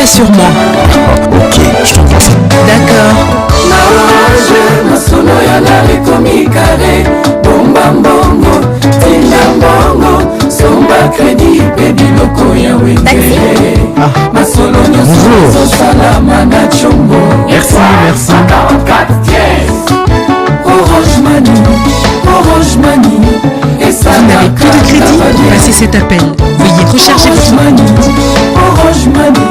Comptez sur moi. Ok, je t'envoie ça. D'accord. Na Orange, masolo ya lar ekomi carré. Bomba mbongo, tinda mbongo, somba crédit mpe biloko ya wenze. Masolo nyonso ezosalama na tshombo. Merci, merci. 44 dièse. Orange Money, Orange Money, Vous n'avez plus de crédit? Passez cet appel. Veuillez recharger Orange votre Money, Orange Money,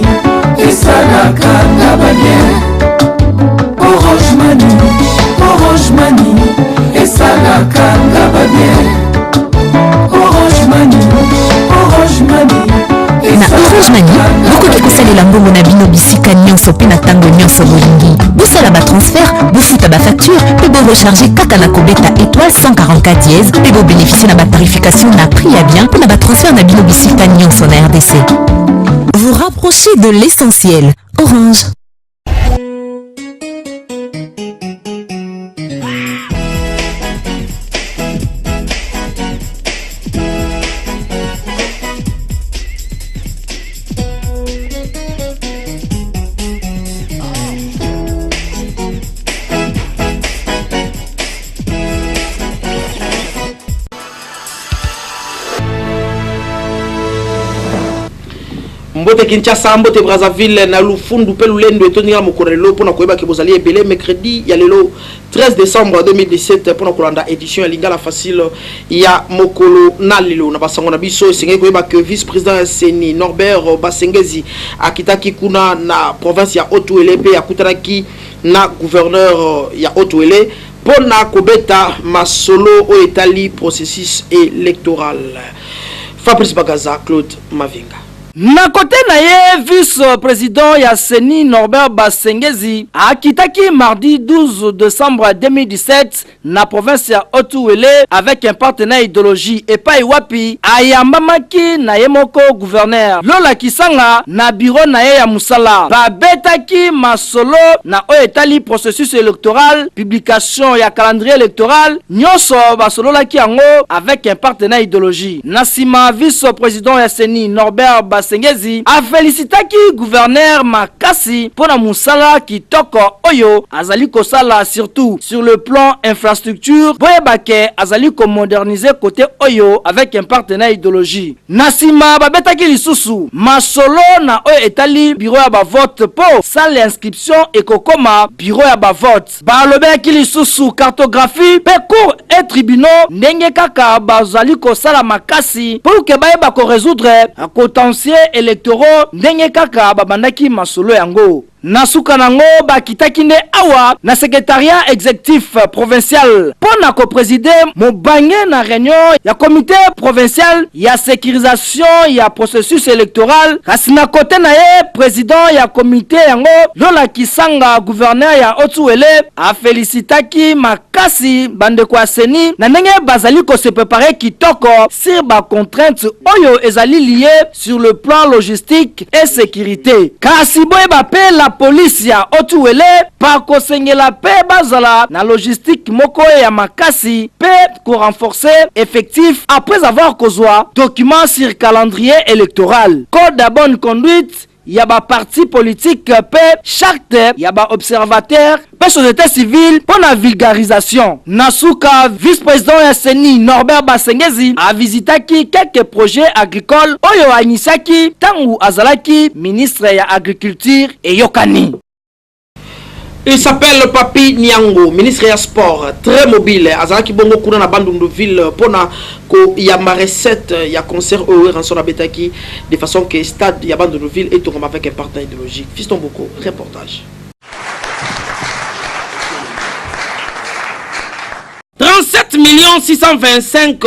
esalaka na ba bien. Orange Money, Orange Money, esalaka na ba bien. Orange Money, Orange Money, Na Orange Money, bokoki kosalela mbongo na bino bisika nyonso mpe na ntango nyonso bolingi. Bosala batransfert, bofuta bafacture mpe borecharge kaka na kobeta étoile 144 dièse mpe bobénéficie na batarification na prix ya bien mpo na batransfert na bino bisika nyonso na RDC. Vous rapprochez de l'essentiel. Orange. Mbote Kinshasa, mbote Brazzaville, na lufundu mpe lulendo etondi nga mokolo lelo mpona koyeba ke bozali ebele mercredi ya lelo 13 décembre 2017 mpona kolanda édition ya Lingala Facile ya mokolo na lelo. Na basango na biso, esengeli koyeba ke vice président ya CENI Norbert Basengezi akitaki kuna na province ya Haut-Uele mpe akutanaki na gouverneur ya Haut-Uele mpona kobeta masolo oyo etali processus électoral. Fabrice Bagaza, Claude Mavinga. Na kote na ye, vice-président ya CENI Norbert Basengezi akitaki mardi 12 décembre 2017 na province ya Haut-Uele avec un partenaire idéologie, epai wapi ayambamaki na ye moko gouverneur Lola Kisanga na bureau na ye ya mosala. Babetaki masolo na oyo etali processus électoral, publication ya calendrier électoral, nyonso basololaki yango avec un partenaire idéologie. Na nsima, vice-président ya CENI Norbert Basengezi afélicitaki gouverneur makasi mpo na mosala kitoko oyo azali kosala, surtout sur le plan infrastructure. Boyeba ke azali komoderniser côté oyo avec un partenaire idéologie. Na nsima, babetaki lisusu masolo na oyo etali bureau ya bavote, mpo salle ya inscription ekokoma bureau ya bavote. Balobelaki lisusu cartographie mpe cour et tribunaux, ndenge kaka bazali kosala makasi pour ke bayeba korésoudre contentieux électoraux, ndenge kaka babandaki masolo yango. Na suka nango, bakitaki nde awa na secrétariat exécutif provincial mpo na koprésider mobange na réunion ya comité provincial ya sécurisation ya processus électoral. Kasi na kote na ye, président ya comité yango Lola Kisanga, gouverneur ya Haut-Uele, afélicitaki makasi bandeko ya CENI na ndenge bazali kose préparer kitoko sur bacontrainte oyo ezali lié sur le plan logistique et sécurité. Kasi boyeba mpe la police ya Haut-Uele bakosengela mpe bazala na logistique moko ya makasi mpe korenforcer effectif après avoir kozwa document sur calendrier électoral, code de bonne conduite ya baparti politique mpe charte ya baobservateur mpe société civile mpo na vulgarisation. Na suka, vice-président ya CENI Norbert Basengezi avisitaki quelques projets agricoles oyo ainitiaki ntango azalaki ministre ya agriculture. Eyokani. Il s'appelle Papi Niango, ministre ya sport, très mobile. Azalaki bongo kuna na Bandundu ville pona ko yamba recette ya concert oyo Werrason abetaki de façon que stade ya Bandundu ville etongama avec un partenaire idéologique. Fiston Boko, reportage. 37 625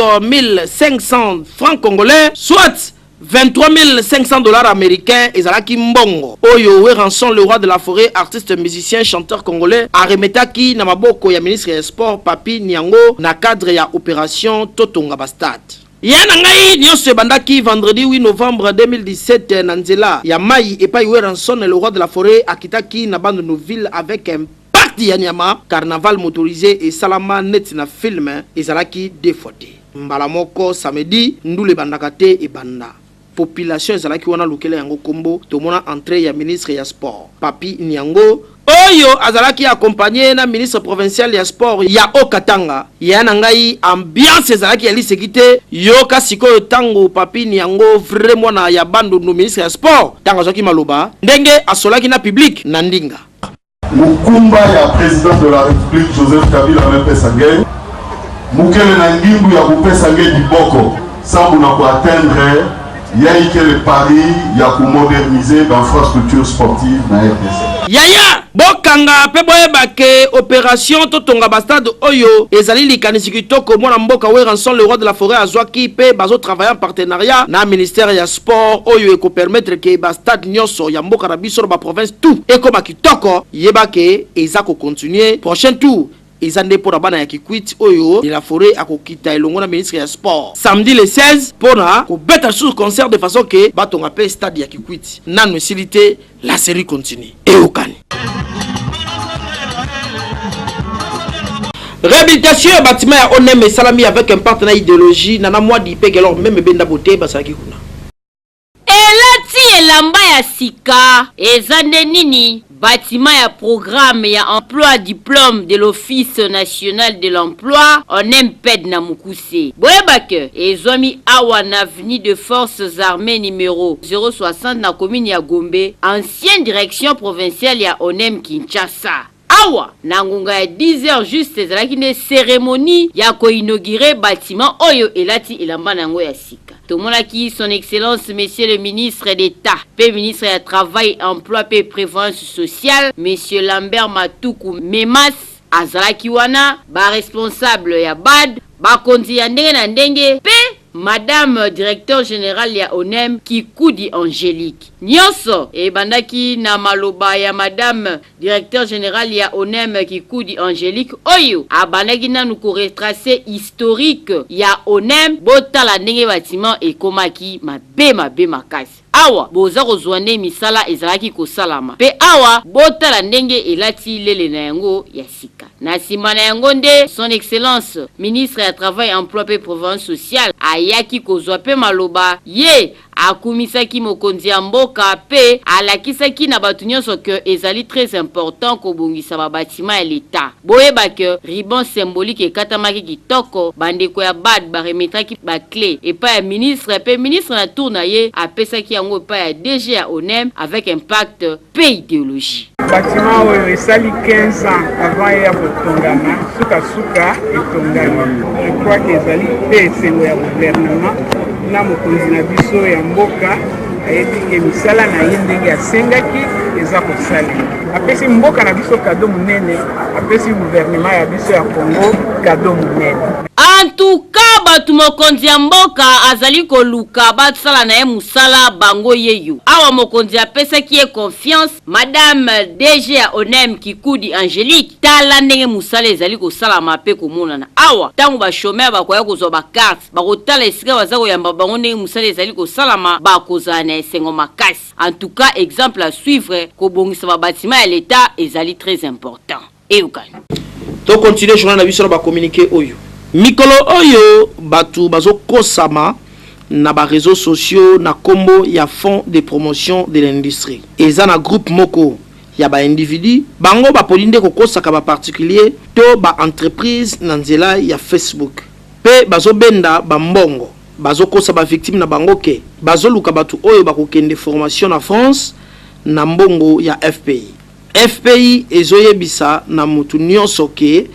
500 francs congolais, soit 23 500 $ américains, ezalaki mbongo oyo Werrason, le roi de la forêt, artiste musicien chanteur congolais, aremetaki na maboko ya ministre ya sport Papi Niango na cadre ya opération Totonga bastade. Ya na ngai, nyonso ebandaki vendredi 8 novembre 2017 na nzela ya mai, epai Werrason, le roi de la forêt, akitaki na Bandundu ville avec un parti ya nyama. Carnaval motorisé esalama neti na film, ezalaki deux fois te. Mbala moko samedi, ndula ebandaka te, ebanda. Population ezalaki wana lukela yango kombo. Tomona entrée ya ministre ya sport Papi Niango oyo azalaki accompagné na ministre provincial ya sport ya Haut-Katanga. Ya na ngai, ambiance ezalaki ya liseki te. Yoka sikoyo ntango Papi Niango, vrai mwana ya Bandundu, ministre ya sport, ntango azwaki maloba, ndenge asolaki na public na ndinga. Mokumba ya président de la République Joseph Kabila mepesa ngai mokele na ngimbu ya kopesa ngai liboko sambu na koatteindre yaike le pari ya komoderniser bainfrastructure sportive na RDC. Yaya, bokanga mpe boyeba ke opération totonga bastade oyo ezali likanisi kitoko mwana mboka Werrason, le roi de la forêt, azwaki mpe bazotravaille en partenariat na ministère ya sport, oyo ekopermettre ke bastade nyonso ya mboka na biso na baprovince tout ekoma kitoko. Yeba ke eza kocontinue. Prochain tour eza nde mpo na bana ya Kikwit, oyo de la forêt akokita elongo na ministre ya sport samedi le 16 mpona kobeta lisusu concert, de façon ke batonga mpe stade ya Kikwit. Nanu esili te, la série continue. Eyokani. Réhabilitation ya bâtiment ya ONEM esalami avec un partenaire idéologie. Nana Mwadi mpe Gelor meme ebenda bote basalaki kuna. Elati elamba ya sika eza nde nini? Bâtiment ya programme ya emploi diplôme de l'Office national de l'emploi, ONEMPED na mokuse. Boyeba ke ezwami awa na avenue de Forces armées numéro 060 na commune ya Gombe, ancienne direction provinciale ya ONEM Kinshasa. Awa na ngonga ya 10 heures juste ezalaki nde cérémonie ya koinaugurer bâtiment oyo elati elamba na yango ya sika. Tomonaki Son Excellence Monsieur le ministre d'État mpe ministre ya Travail, Emploi mpe Prévoyance sociale, Monsieur Lambert Matuku Memas, azalaki wana, baresponsable ya BAD, bakonzi ya ndenge na ndenge mpe Madame directeur général ya ONEM Kikudi Angélique. Nyonso ebandaki na maloba ya Madame directeur général ya ONEM Kikudi Angélique, oyo abandaki nanu koretracer historique ya ONEM. Botala ndenge bâtiment ekomaki mabe mabe makasi. Awa boza kozwa nde misala ezalaki kosalama, mpe awa botala ndenge elati lele na yango ya sika. Na nsima na yango nde Son Excellence ministre ya Travail, Emploi mpe Prévoyance sociale ayaki kozwa mpe maloba. Ye akumisaki mokonzi ya mboka mpe alakisaki na bato nyonso ke ezali très important kobongisa babâtiment ya leta. Boyeba ke ruban symbolique ekatamaki kitoko. Bandeko ya BAD baremettraki baclé epai ya ministre, mpe ministre na tour na ye apesaki yango epai ya DG ya ONEM avec impact mpe idéologie. Bâtiment oyo esali 15 ans avant ya kotongama, sukasuka etongami. Je crois ke ezali mpe esengo ya gouvernement na mokonzi na biso ya mboka. Ayebi ke misala na ye ndenge asengaki eza kosalema. Apesi mboka na biso cadeau monene, apesi gouvernement ya biso ya Congo cadeau monene. Antuka bato mokonzi ya mboka azali koluka basala na ye mosala, bango yeyo awa. Mokonzi apesaki ye confiance, Madame DG ya ONEM Kikudi Angélique. Tala ndenge mosala ezali kosalama mpe komonana awa. Ntango bachômeur bakoya kozwa bacarte, bakotala esika baza koyamba bango, ndenge mosala ezali kosalama, bakozala na esengo makasi. En tout cas, exemple à suivre. Kobongisa babâtiment ya leta ezali très important. Eyokani. Tocontinue journal na biso na bacommuniqué oyo. Mikolo oyo bato bazokosama na baréseaux sociaux na nkombo ya Fonds de promotion de l'industrie. Eza na groupe moko ya baindividu, bango bapoli nde kokosaka baparticulier to baentreprise na nzela ya Facebook mpe bazobenda bambongo. Bazokosa bavictime na bango ke bazoluka bato oyo bakokende formation na France na mbongo ya FPI. FPI ezoyebisa na mutu nyonso ke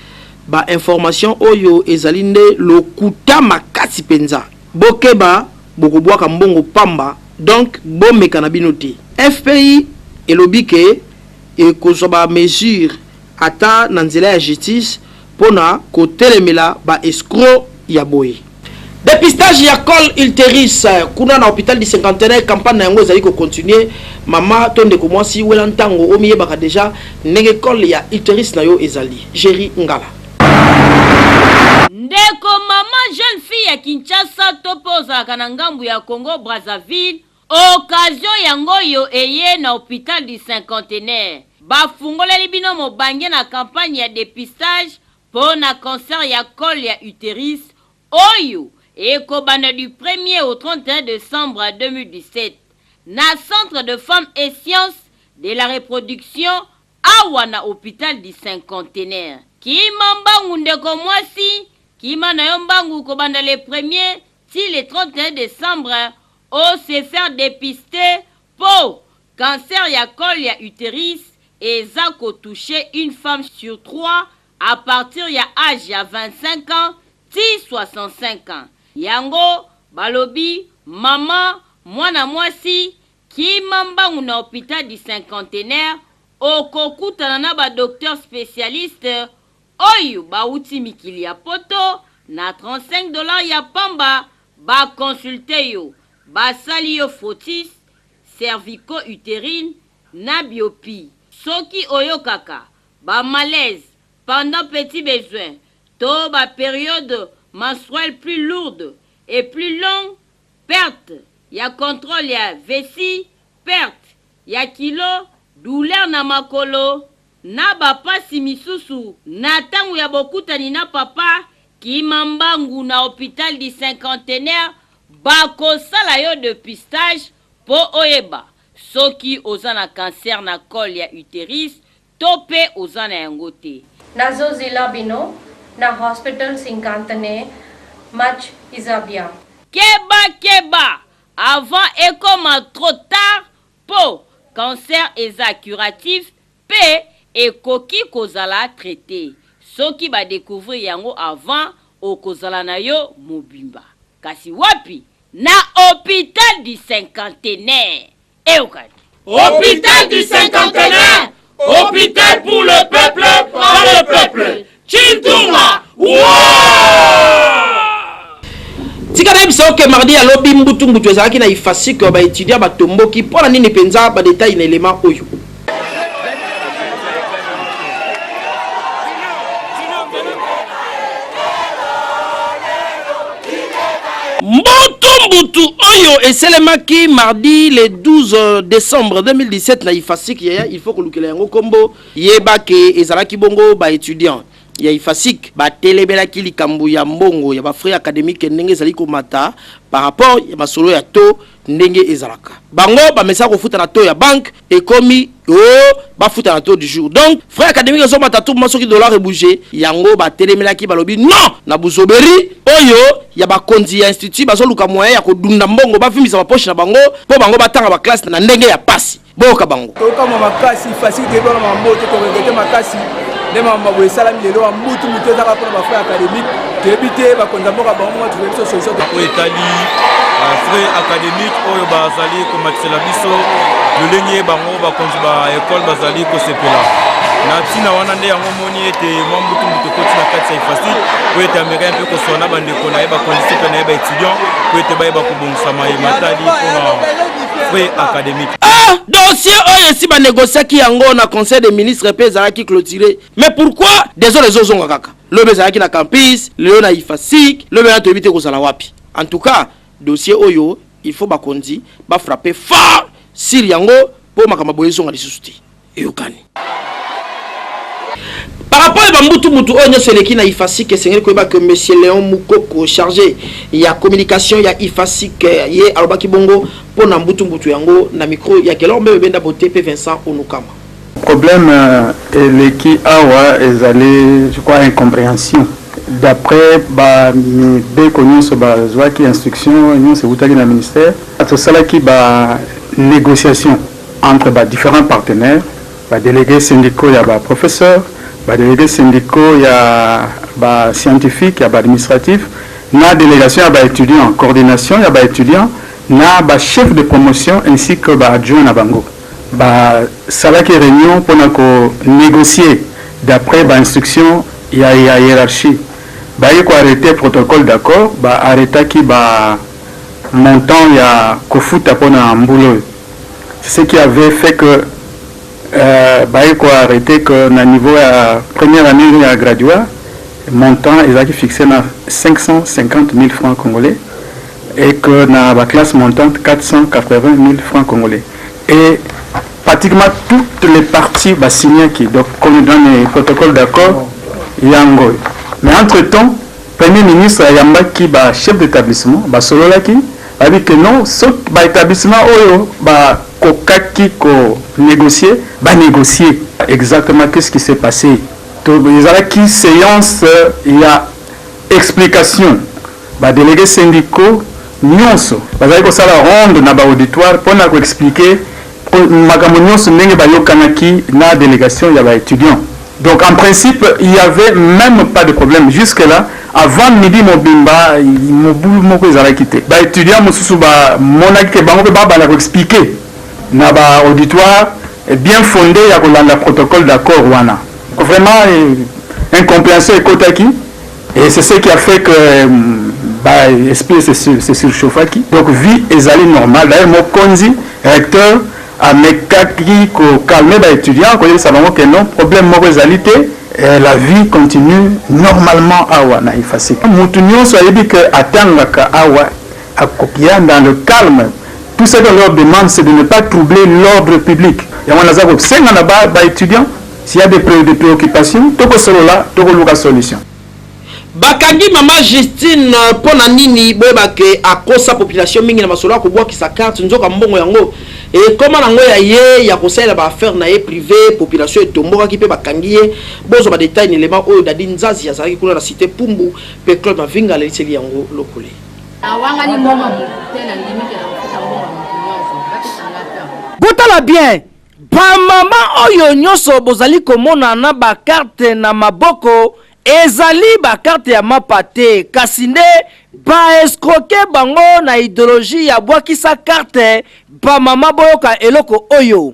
bainformation oyo ezali nde lokuta makasi mpenza. Bokeba, bokobwaka mbongo pamba. Donc bomeka na bino te. FPI elobi ke ekozwa bamesure ata na nzela ya justice mpona kotelemela baescroc ya boye. Dépistage ya col utérus kuna na Hôpital du Cinquantenaire, campagne na yango ezali kocontinue. Mama to ndeko mwasi, wela ntango omiyebaka deja ndenge col ya utérus na yo ezali. Géri Ngala. Ndeko mama, jeune fille ya Kinshasa to mpe ozalaka na ngambu ya Congo Brazzaville, occasion yango oyo eye na Hôpital du Cinquantenaire. Bafungoleli bino mobange na campagne ya dépistage mpo na cancer ya col ya utérus oyo. Ekobanda du premier au 31 decembre 2017 na Centre de femmes et sciences de la reproduction awa na hopital du Cinquantenaire. Kima mbangu ndeko mwasi, kima na yo mbangu kobanda le premier ti le 31 decembre o se faire depister po cancer ya col ya uterus eza ko toucher une femme sur trois à partir ya age ya 25 ans ti 65 ans. Yango balobi maman mwana mwasi kima mbangu na hopital du cinquantenaire okokutana na ba docteurs specialistes oyo bawuti mikili ya poto na 35 dollars ya pamba ba consulter yo basali yo frottis cervico-uterine na biopie soki oyokaka ba malaise pendant petit besoin to ba periodes menstruelles plus lourdes et plus longues, perte ya controle ya vessie, perte ya kilo, douleur na makolo na ba pasi misusu na tango ya bokutani na papa, kima mbangu na hopital du cinquantenaire bakosala yo depistage po oyeba soki oza na cancer na col ya uterus to pe oza na yango te. Nazo zela bino na hospital cinquantenaire match eza bien. Keba keba avant ekoma trop tard po cancer eza curatif pe ekoki kozala traite soki ba decouvrir yango avant okozala na yo mobimba kasi wapi na hopital du cinquantenaire eyokani. Hopital du cinquantenaire, hopital pour le peuple, par le peuple. Tshintunga, woah! Tika nayebisa yo ke mardi ya lobi mbutu mbutu ezalaki na ifasic ba etudiants batomboki mpo na nini mpenza ba details na element oyo. Mbutu mbutu oyo eselemaki mardi le 12 decembre 2017 na Ifasic yaya il faut kolukela yango kombo yeba ke ezalaki bongo ba etudiants ya Ifasic batelemelaki likambo ya mbongo ya ba frais academiques ndenge ezali komata par rapport ya masolo ya taux ndenge ezalaka bango bamesaka kofuta na taux ya banque ekomi oh bafuta na taux du jour donc frais académique ezomata tout moment soki dollar ebouge yango batelemelaki balobi non na buzoberi oyo ya bakonzi ya institut bazoluka moyen ya kodunda mbongo bavimbisa bapoche na bango mpo bango batanga baklasse na ndenge ya pasi boyoka bango tokamwa makasi facile te bona mambo te toregrete makasi nde makambo boye esalami lelo ya mbutu motu ezaka mpona bafrais académique toyebi te bakonzi ya mboka bango moko toyebi biso solution oyo etali euh, frais académique oyo bazali komatisela biso lolenge bango bakonzi ba ekole bazali kosepela na ntina wana nde yango omoni ete mwa mbutu mbutu ekoti na kati ya ifasi po ete américain mpe koswana na bandeko na ye bakonzi mpe na ye baétudiant po ete bayeba kobongisa maye matali mpona frais académique. Ah! Dossier oyo esi ba negociaki yango na conseil des ministres mpe ezalaki cloture mais pourquoi desordre ezozonga kaka? Lobi ezalaki na campus, lelo na ifasic, lobi wana toyebi te ekozala wapi. En tout cas dossier oyo il faut bakonzi ba frapper fort sur yango mpo makambo ya boye ezonga lisusu te. Eyokani. Par rapport ya ba mbutu mbutu oyo nionso eleki na IFASIC, esengeli koyeba que Monsieur Leon Mukoko, charge ya communication ya IFASIC, ye alobaki bongo mpo na mbutu mbutu yango na micro ya Guelor Mbebe Benda Beaute mpe Vincent Onukama. Problème eleki awa ezali je crois incomprehension d'après ba mibeko nionso bazuaki instruction nionso ewutaki na ministère tosalaki ba négociations entre ba différents partenaires ba delegues syndicaux ya ba professeurs, ba delegues syndicaux ya ba scientifiques, ya ba administratifs, na delegation ya ba etudiants, coordination ya ba etudiants na ba chefs de promotion ainsi que ba adjoints na bango. Ba salaki reunion pona ko negocier d'après ba instructions ya ya hierarchie. Baye ko arreter protocole d'accord, ba arretaki ba montant ya kofuta pona mbula oyo. C'est ce qui avait fait que euh, baye ko arreter que na niveau ya première année ya graduat montant ezalaki fixé na 550 000 francs congolais et que na ba classe montante 480 000 francs congolais et pratiquement toutes les parties basignaki donc comme dans les protocoles d'accord yango mais entre temps. Premier ministre ayambaki ba chefs d'etablissement, basololaki, bayebi que non, soki ba etablissement oyo bakokaki ko negocier, ba negocier. Exactement qu'est-ce qui s'est passe? Ezalaki seance ya explication, ba delegues syndicaux nionso bazalaki kosala ronde na ba auditoires pona ko expliquer makambo nionso ndenge bayokanaki na delegation ya ba etudiants. Donc en principe il y avait meme pas de problème jusque là avant midi mobimba mobulu moko ezalaki te. Ba etudiants mosusu ba monaki que bango pe ba banda ko expliquer na ba auditoires bien fonde ya kolanda protocole d'accord wana. Vraiment incomprehension ekotaki et c'est ce qui a fait que ba esprit se surchauffaki. Donc vie ezali normale. D'ailleurs mokonzi recteur amekaki ko calmer ba etudiants, koyebisa bango que non, problème moko ezali te, la vie continue normalement awa na IFASIC. Mutu nionso ayebi que atangaka awa akokiya dans le calme. Tout ce qu'on leur demande, c'est de ne pas troubler l'ordre public. Yango naza kosenga na ba etudiants, s'il y a des préoccupations, tokosolola, tokoluka solution. Bakangi mama Justine mpo na nini? Boyeba ke akosa population mingi na masolo ya kobwakisa carte, nzoka mbongo yango ekoma nango ya ye ya kosalela ba affaires na ye prive. Population etombokaki mpe bakangi ye. Bozwa ba details na elema oyo Daddy Nzazi azalaki kuna na cite Pumbu mpe Claude Mavinga aleliseli yango lokole. Nawangani mbongo ya moto te, nandimi ke nakofuta mbongo ya moto nyonso, bapesa nga temps. Botala bien ba mama oyo nyoso bozali komona na ba carte na maboko ezali ba carte ya mapa te kasi nde ba escroquer bango na ideologie ya bwakisa carte ba mama boyoka eloko oyo.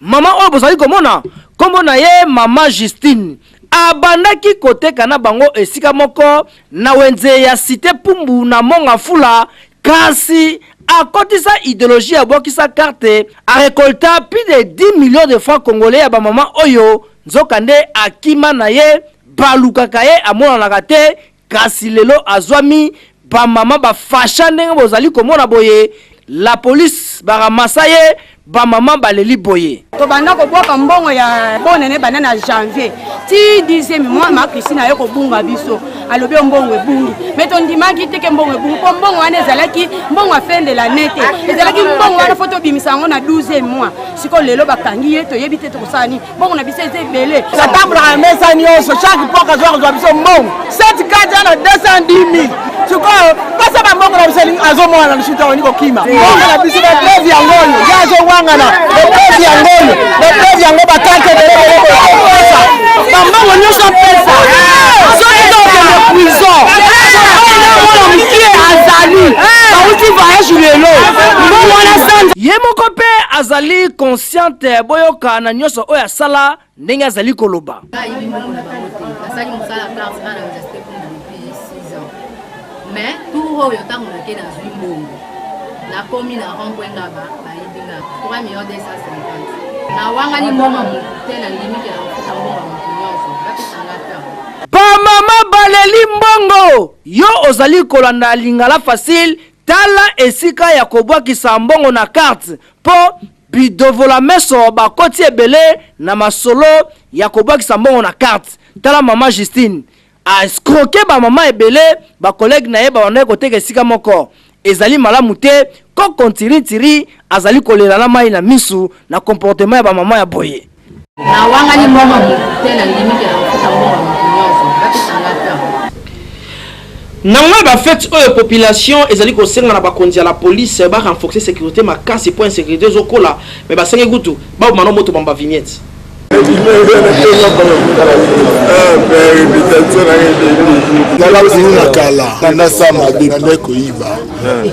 Mama oyo bozali komona kombo na ye mama Justine abandaki koteka na bango esika moko na wenze ya cite Pumbu na Mont Ngafula kasi akotisa ideologie ya bwakisa carte a recolta plus de 10 millions de francs congolais ya ba mama oyo nzoka nde akima na ye balukaka ye amonanaka te kasi lelo azwami ba mama ba facha ndenge bozali komona boye la police ba ramassa ye Ba maman baleli boye. Tobanda kobwaka mbongo ya bonene banda na janvier ti dixième mois ma Christine aye kobunga biso alobi yo mbongo ebungi me tondimaki te ke mbongo ebungi mpo mbongo wana ezalaki mbongo ya fin de l'année te ezalaki mbongo wana fo tobimisa yango na 12e mois sikoyo lelo bakangi ye toyebi te tokosala nini mbongo na biso eza ebele natambolaka na mesa nyonso chaque poka azwa kozwa biso mbongo 7 kati na 210 mille sikoyo pasa bambongo na biso azomona na lisusu ntango kokima mbongo na biso bapreuve yango oyo ye azowangana bapreuve yango oyo bapreuve yango bakarte ebelebelebopesa bambongo nyonso apesa soki tokende prison mwana mokie azali bauti voyage lelo mbongo wana sanza ye moko mpe azali consciente boyoka na nyonso oyo asala ndenge azali koloba. Ayibi mbongo na bango te. Nasali mosala carte na université pour depuis 6 ans. Mais tour oyo ntango nake nazwi mbongo nakomi na rond point ngaba bayibi nga 3 millions 250 nawangani mbongo ya moto te nandimi ke nakofuta mbongo ya moto nyonso bapesa nga temps. Bamama baleli mbongo! Yo ozali kolanda Lingala Facile, tala esika ya kobwakisa mbongo na carte mpo Bidovola meso bakoti ebele na masolo ya kobwakisa mbongo na carte. Tala mama Justine a escroquer ba mama ebele ba collegues na ye babandaki koteka esika moko. Ezali malamu te koko Ntiri Ntiri azali kolela na mayi na misu na comportement ya ba mama ya boye. Nawangani mbongo ya moto te, nandimi ke nakofuta mbongo ya moto nyonso, bapesa nga temps. Na mwa ba fetes oyo population ezali kosenga na bakonzi ya la police ba renforcer securite makasi mpo insecurite ezo kola mais basengi kutu baboma no moto bamba vignette. Nalakulu na kala nandasa mabe nandaki koyiba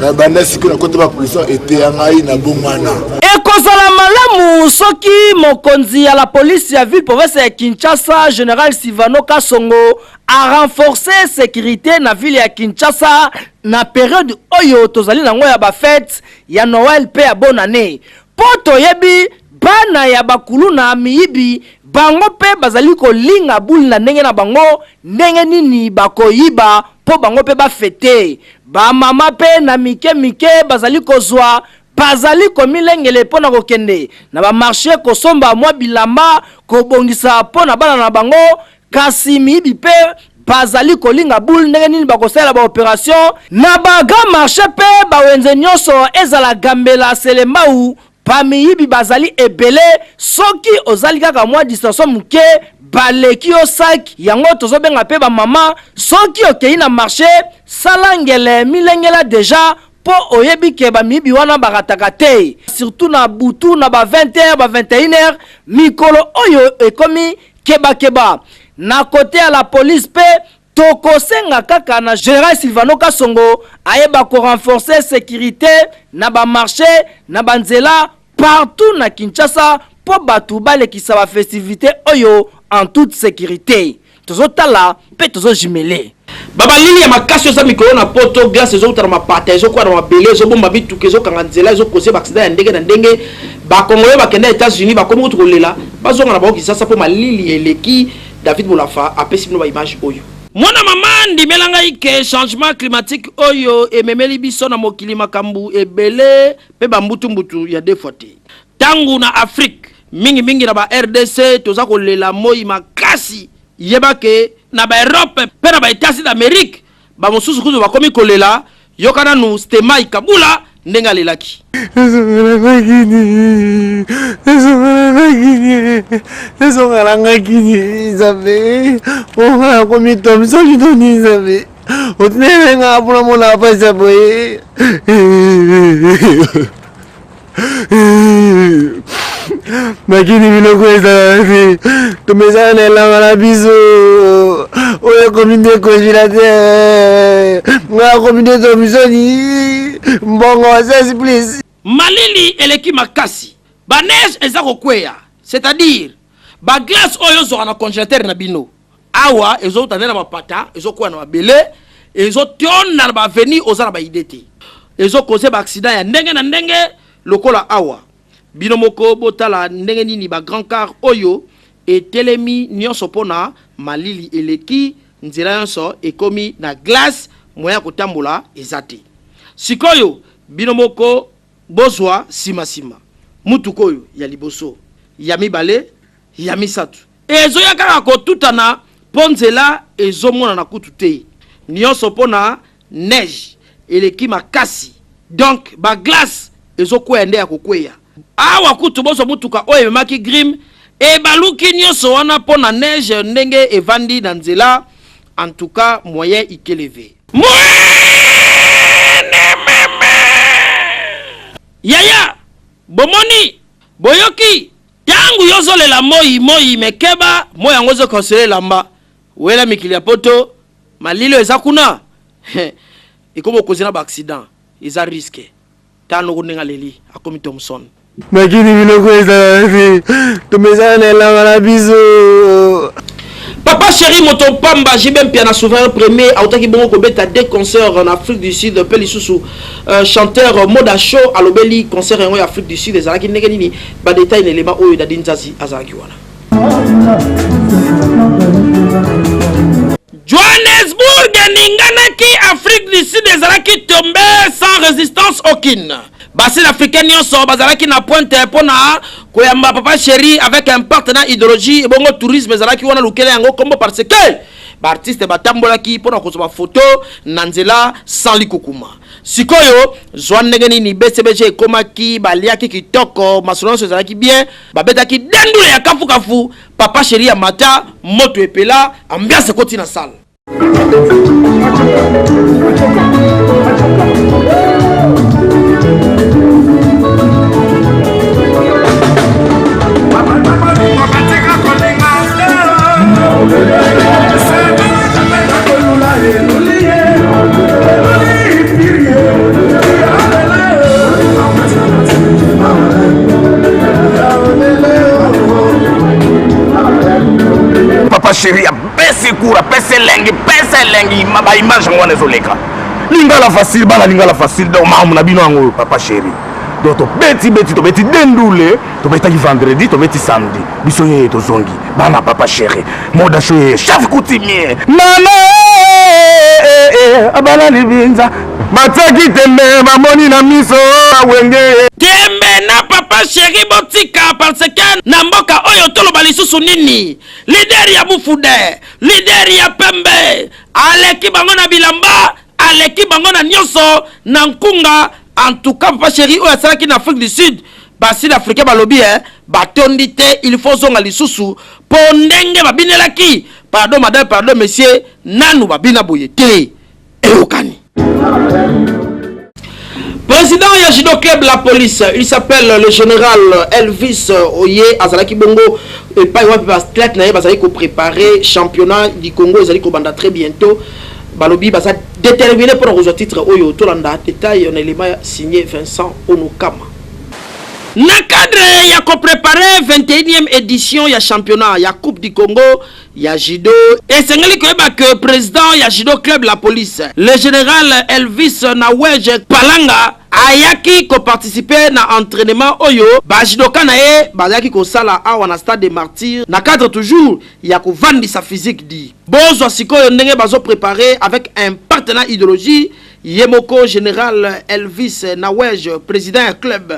na banda sikoyo nakota ba prison eteya ngai na bongwana. Ekozala malamu soki mokonzi ya la police ya ville province ya Kinshasa general Sylvano Kasongo a renforcer securite na ville ya Kinshasa na periode oyo tozali nango ya ba fetes ya Noël pe ya bonne annee po toyebi bana ya ba kuluna miyibi bango pe bazali kolinga boule na ndenge na bango ndenge nini bakoyiba po bango pe ba feter ba mama pe na mike mike bazali kozua. bazali komilengele mpo na kokende na ba marche kosomba mwa bilamba kobongisa mpo na bana na bango, kasi miyibi mpe bazali kolinga boule ndenge nini bakosalela ba operation na ba grand marche mpe bawenze nyonso ezala Gambela, Selembao. Ba miyibi bazali ebele, soki ozali kaka mwa distraction moke baleki yo sac. Yango tozobenga mpe ba mama, soki okeyi na marche sala ngele, milengela dejà mpo oyebi ke ba miyibi wana barataka te, surtout na butu na ba 20 heures ba 21 heures. Mikolo oyo ekomi keba keba na cote ya la police mpe Tokosenga kaka na General Sylvano Kasongo ayeba ko renforcer securite na ba marches, na ba nzela partout na Kinshasa mpo batu balekisa ba festivites oyo en toute securite. Tozotala mpe tozo jumeler. Ba malili ya makasi oyo eza mikolo na poto, glace ezo wuta na mapata, ezo kwea na mabele, ezo bomba mituka, ezo kanga nzela, ezo causer ba accidents ya ndenge na ndenge. Ba congolais oyo bakenda Etats Unis bakomi kutu kolela bazonga na bango Kinshasa mpo malili eleki. David Bolafa apesi bino ba image oyo. Mwana mama ndimela ngai ke changement climatique oyo ememeli biso na mokili makambu ebele pe ba mbutu mbutu ya deux fois te. Tangu na Afrique mingi mingi na ba rdc toza kolela moyi makasi yeba ke na ba Europe pe na ba Etats-Unis d'Amerique Ba mosusu kutu bakomi kolela, yoka nanu Stemay Kabula ndenge alelaki. Nazonga kini, nazonga na kini, nazonga na nga kini, Nzambe, onga nakomi Thomson toni Nzambe, otinele nga mpona mona pasi ya boye. Nakini biloko ezalaka te, tomesana na elanga na biso oyo ekomi nde congélateur, nga akomi nde Thomson, mbongo 16 plus. Malili eleki makasi, ba neige eza kokweya, c'est à dire ba glace oyo ozwaka na congélateur na bino awa ezowuta nde na mapata, ezokweya na mabele, ezotonda na ba avenue, oza na ba idee te, ezo causer ba accident ya ndenge na ndenge. Lokola awa bino moko botala ndenge nini ba grand car oyo etelemi nionso pona malili eleki, nzela nionso ekomi na glace, moyen ya kotambola eza te. Sikoyo bino moko bozwa sima sima mutuka oyo ya liboso, ya mibale, ya misato ezoya kaka kotutana po nzela ezomonana kutu te, nionso pona neige eleki makasi donc ba glace ezokweya nde ya kokweya. Awa kutu bozwa mutuka oyo ememaki grim ebaluki nionso wana pona neige ndenge evandi na nzela en tout cas moyen ikeleve. Yaya bomoni boyoki tangu yo ozolela moyi moyi mais keba moyi yango ezo consoler elamba wela mikili ya poto malili oyo eza kuna ekomi okoze na ba accident eza risque tala noko ndenge aleli akomi Thomson. Nakini biloko ezalaka te, tomesana na elanga na biso. Papa chéri moto pamba JB Mpiana souverain premier autaki bongo kobeta deux concerts en Afrique du Sud pe lisusu euh, chanteur Moda Show alobeli concert yango ya Afrique du Sud ezalaki ndenge nini ba détails na elema oyo Dadi Nzazi azalaki wana. Johannesburg eninganaki, Afrique du Sud ezalaki tombe sans résistance aucune. Ba Sud-Africains nyonso bazalaki na pointe mpo na koyamba Papa Chéri avec impact na idéologie ebongo tourisme ezalaki wana lukela yango kombo parce que ba artistes batambolaki mpo na kozwa ba photo na nzela sans likukuma. Sikoyo zwa ndenge nini BCBG ekomaki, baliaki kitoko, masolo nyonso ezalaki bien, babetaki dendule ya kafukafu, Papa Chéri ya mata, moto epela, ambiance ekoti na salle. Papa chéri apesi cour, apesi elengi, pesa elengi, ba image yango wana ezoleka. Lingala facile, bana lingala facile, donc makambo na bino yango papa chéri. Donc tobeti beti, tobeti dendule, tobetaki vendredi, tobeti samedi. Biso yeye tozongi, bana papa chéri. Moda show yeye, chef coutumier. Mama eh, eh, eh, abala libinza. Batiaki tembe bamoni na miso wenge. Tembe na papa chéri botika parce que na mboka oyo toloba lisusu nini? Leader ya mufude, leader ya pembe, aleki bango na bilamba, aleki bango na nyonso na nkunga. En tout cas papa chéri oyo asalaki na Afrique du Sud, ba Sud africain balobi eh, batondi te, il faut zonga lisusu po ndenge babinelaki. Pardon madame, pardon monsieur, nanu babina boye te. Eyokani. Président ya Judo Club La Police, il s'appelle le général Elvis Oye azalaki bongo epai wapi ba athlètes na ye bazali ko préparer championnat du Congo ezali kobanda très bientôt. Balobi baza déterminé pour kozwa titre oyo tolanda détail na élément signé Vincent Onokama. Na cadre ya ko préparer 21e édition ya championnat ya Coupe du Congo ya judo, esengeli koyeba que président ya Judo Club La Police, le général Elvis Nawej Palanga, ayaki koparticiper na entraînement oyo ba judoka na ye bazalaki kosala awa na stade des Martyrs na cadre toujours ya kovandisa physique di bozwa sikoyo ndenge bazo préparer avec un partenaire idéologie. Ye moko général Elvis Nawej, président ya club,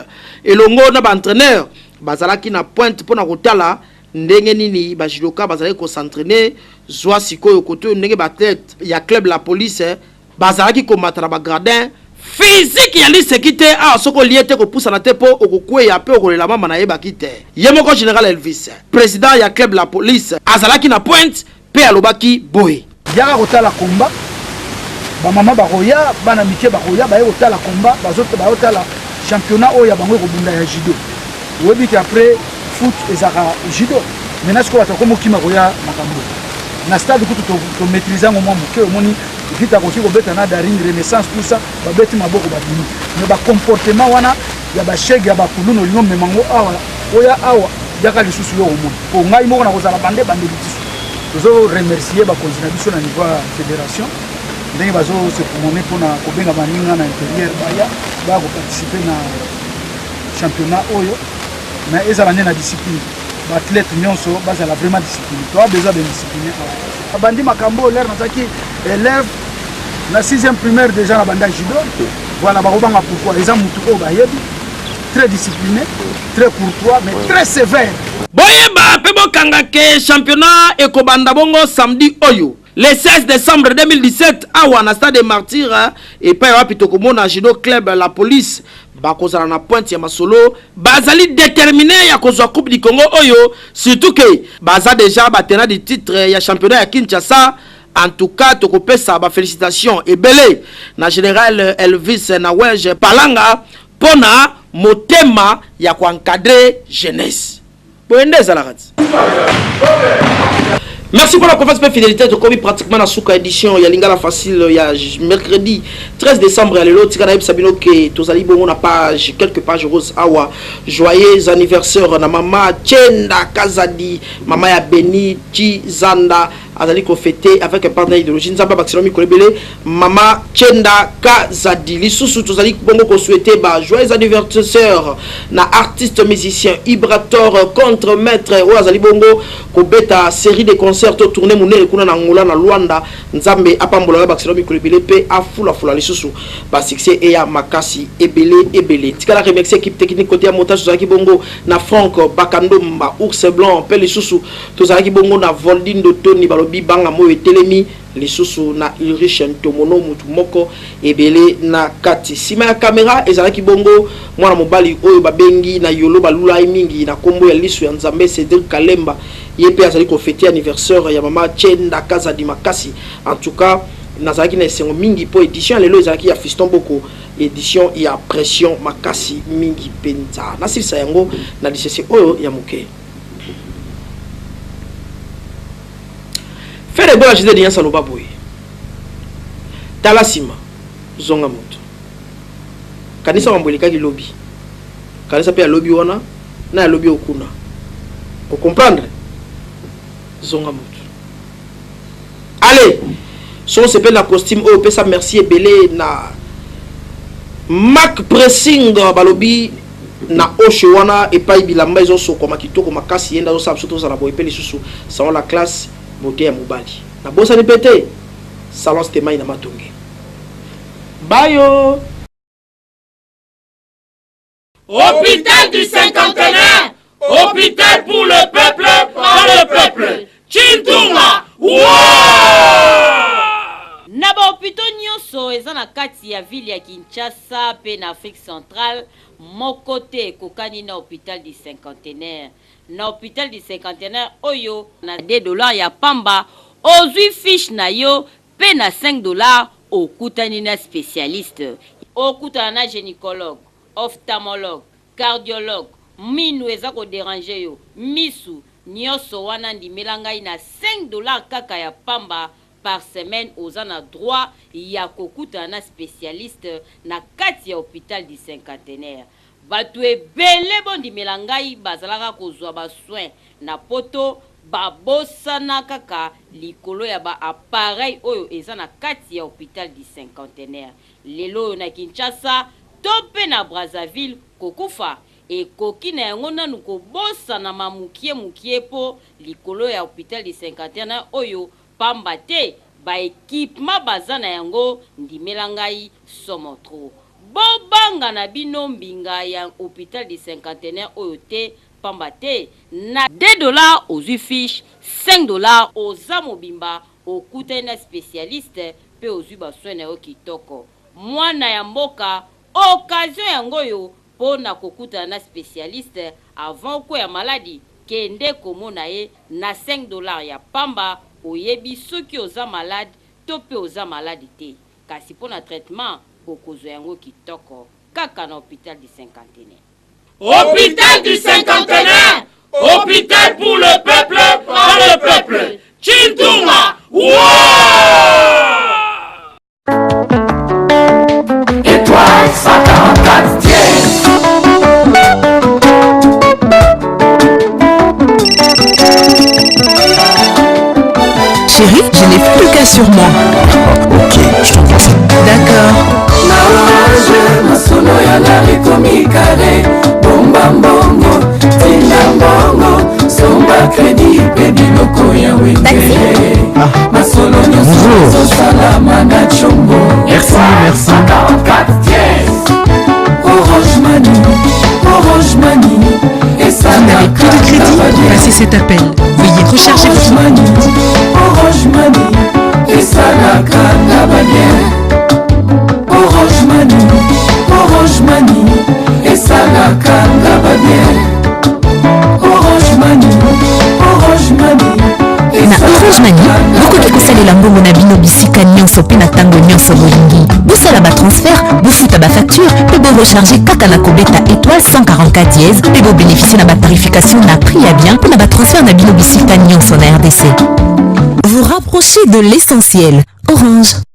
elongo na ba entraîneur bazalaki na pointe mpona kotala ndenge nini ba judoka bazalaki ko s'entraîner. Zwa sikoyo kote oyo ndenge ba athlète ya club La Police bazalaki komata na ba gradin physique ya liseki te. Awa soki olie te kopusana te mpo okokweya mpe okolela mama nayebaki te. Ye moko général Elvis, président ya club La Police, azalaki na pointe mpe alobaki boye: Yaka kotala komba, bamama bakoya, bana mike bakoya, baye kotala komba, bayotala championnat oyo ya bango ekobunda ya judo. Oyebi ke après foot ezalaka judo. Maintenant sikoyo bato bakomi okima koya makambo na stade kutu tomaîtrise yango mwa moke. Omoni vite akoki kobeta na daring renaissance, tout ça, babeti maboko babimi. Mais bacomportement wana ya bashege ya bakuluna, olingi omema yango awa, oya awa, yaka lisusu yo omona po ngai moko nakozala bande bandeli tisu. Tozo remercier bakonzi na biso na niveau ya fédération ndenge bazo se promener mpona kobenga baninga na intérieur baya baya koparticiper na championnat oyo, mais ezala nde na discipline. Baathlète nyonso bazala vraiment discipline, toa besoin de discipline awa. Abandi makambo oyo lere nazalaki élève na 6e primaire déjà na banda judo. Voilà, bakobanga pourquoi eza mutu oyo bayebi très discipliné, très courtois, mais très sévère. Boyeba mpe bokanga ke championnat ekobanda bongo samedi oyo le 16 décembre 2017 awa na stade des Martyrs, epai wapi tokomona Judo Club La Police bakozala na pointe ya masolo. Bazali déterminé ya kozwa Coupe du Congo oyo, surtout ke baza déjà batenant du titre ya championnat ya Kinshasa. En tout cas tokopesa bafélicitation ebele na général Elvis Nawej Palanga mpona motema ya koencadrer jeunesse. Boye nde ezalaka ti. Merci pour la confiance et fidélité. Tokomi pratiquement na suka édition ya Lingala Facile ya mercredi 13 décembre ya lelo. Tika nayebisa bino ke tozali bongo na page, quelques pages roses awa. Joyeux anniversaire na mama Chenda Kazadi, mama ya Beni Chizanda, azali kofêter avec un partenaire idéologie. Nzambe abakisela mikolo ebele, mama Chenda Kazadi. Lisusu tozali bongo kosouhaiter ba joyeux anniversaire na artiste musicien Ibrator contre maître oyo azali bongo kobeta série de concerts to tournée monene kuna na Angola, na Luanda. Nzambe apambola yo, abakisela mikolo ebele mpe afulafula lisusu basuccès eya makasi ebele ebele. Tikala remercier équipe technique. Côté ya montage tozalaki bongo na Frank Bakandomba, ours blanc, mpe lisusu tozalaki bongo na Voldindo Tony, balobi banga moyo etelemi, lisusu na Ulrich Ntomono, mutu moko ebele na kati. Nsima ya kamera ezalaki bongo mwana mobali oyo babengi na yolo balula ye mingi na nkombo ya liso ya Nzambe, Cédric Kalemba. Ye mpe azali kofêter anniversaire ya mama Chenda Kazadi makasi. En tout cas nazalaki na esengo mingi mpo édition ya lelo ezalaki ya Fiston Boko, édition ya pression makasi mingi mpenza. Nasilisa yango na lisese oyo ya moke. Ferre Gola, Gisele Linyasa aloba boye: tala nsima, zonga moto, kanisa mambo elekaki lobi, kanisa mpe alobi wana na alobi okuna ocomprendre, zonga moto. Allez, so osepeli na costume oyo, opesa merci ebele na Mac Pressing, balobi na oshe wana epai bilamba ezosokwama kitoko makasi. Ye nde azosala biso tozala boye. Mpe lisusu salon La Classe Beauté ya mobali, nabosani mpe te salon Stemai na Matonge. Bayo! Hôpital du cinquantenaire, hôpital pour le peuple, par le peuple. Tshintunga, Wouah! Na ba hopitaux nionso eza na kati ya ville ya Kinshasa pe na Afrique centrale, moko te ekokani na hopital du cinquantenaire. Na hopital du cinquantenaire oyo, na deux dollars ya pamba ozui fiche na yo pe na cinq dollars okutani na specialiste. Okutana na genicologue, ophtalmologue, cardiologue, minu eza ko deranger yo, misu, nioso wana ndimela ngai na cinq dollars kaka ya pamba par semaine oza na droit ya kokutana na specialiste na kati ya hopital du cinquantenaire. Batu ebele bondimela ngai bazalaka kozua ba soins na poto ba bosana kaka likolo ya ba appareils oyo eza na kati ya hopital du cinquantenaire. Lelo oyo na Kinshasa to pe na Brazzaville kokufa ekoki na yango nanu kobosanama mukie mukie po likolo ya hopital du cinquantenaire oyo pamba te ba equipements baza na yango ndimela ngai somo trop. Bo banga na bino mbinga ya hopital du cinquantenaire oyo te pamba te na deux dollars ozui fiche, cinq dollars oza mobimba okutani na specialiste pe ozui ba soins na yo kitoko. Mwana ya mboka occasion yango oyo po na kokutana na specialiste avant okweya maladi kende komona ye na cinq dollars ya pamba oyebi soki oza malade to pe oza malade te kasi po na traitement okozwa yango kitoko kaka na hopital du cinquantenaire. Hopital du cinquantenaire, hopital pour le peuple, par le peuple. Tshintunga, wouah! Étoile 144 dièse. Chérie, je n'ai plus de cas sur moi. Ok, je t'envoie ça. D'accord. Na orange masolo ya lar ekomi kare bomba mbongo tinda mbongo somba kredi mpe biloko ya wenze masolo nyonso ezosalama na congo Merci, merci. 44 dièse orange money orange money Vous n'avez plus de crédit pour passer cet appel. Veuillez recharger Orange votre Money, Orange Money, esalaka nga ba bien. Orange Money, Orange Money, esalaka nga ba bien. Orange Money, Orange Money, Na Orange Money, bokoki kosalela mbongo na bino bisika nyonso mpe na ntango nyonso bolingi. Bosala ba transfert, bofuta ba facture mpe bo recharger kaka na kobeta étoile 144 dièse mpe bo bénéficier na ba tarification na prix ya bien mpo na ba transfert na bino bisika nyonso na RDC. Vous rapprochez de l'essentiel. Orange.